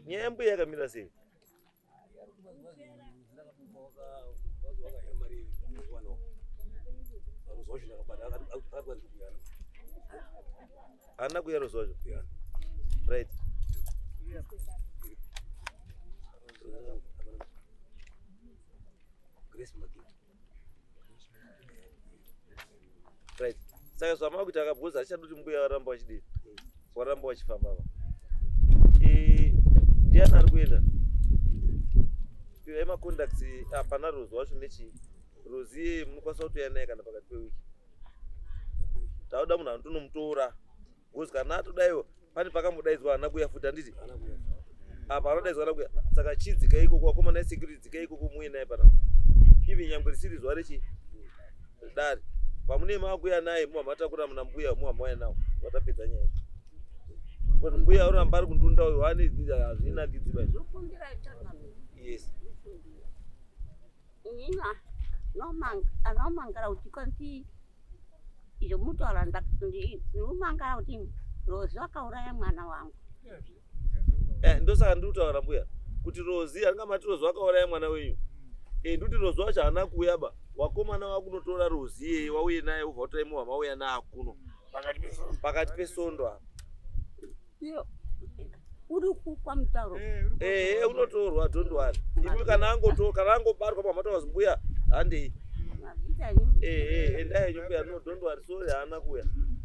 Nyaya yambuya yakamira sei? Haana kuuya Rozi wacho? Right. Right. Saka zvamakuita akabvunza achada kuti mbuya varamba vachidii? Waramba wachifamba ava. Eh, ndiani ari kuenda? Piwai macontacts hapana Rozi wacho nechii? Rozi iyeye munokwanisa kutouya naye kana pakati pewiki. Tauda munhu anotonomutora. Because kana atodaiwo pane pakambodaidzwa haana kuuya futi handiti? Apa anodaidzwa haana kuuya. Saka chidzika ikoko vakomana esecurity dzika ikoko muuye naye panapa. Even nyangwe risiri zuva rechi dare. Pamunee maakuuya naye muha matakura muna mbuya muha mauya nawo. Watapedza nyaya. Because mbuya oramba ari kundunda uyu ane hazvinakidzi ba izvi. Yes. Inini anomangara kuti kwanzi izvo mutaura ndinomangara kuti Rozi wakauraya mwana wangu. Eh, ndosaka ndiri kutaura mbuya kuti Rozi angamati Rozi wakauraya mwana wenyu. Eh, ndikuti Rozi wacho haana kuuya ba. Wakomana wakunotora Rozi iyeye wauye naye ubva watoimuwa mauya naye kuno. Pakati pesondo apa. Iyo uri kukwa mutauro. Eh, eh, unotorwa don't worry. Imi kana angoto kana angobatwa pamataura mbuya handei. Mazvita ini. Eh, eh, endai henyu mbuya no don't worry sorry haana kuuya.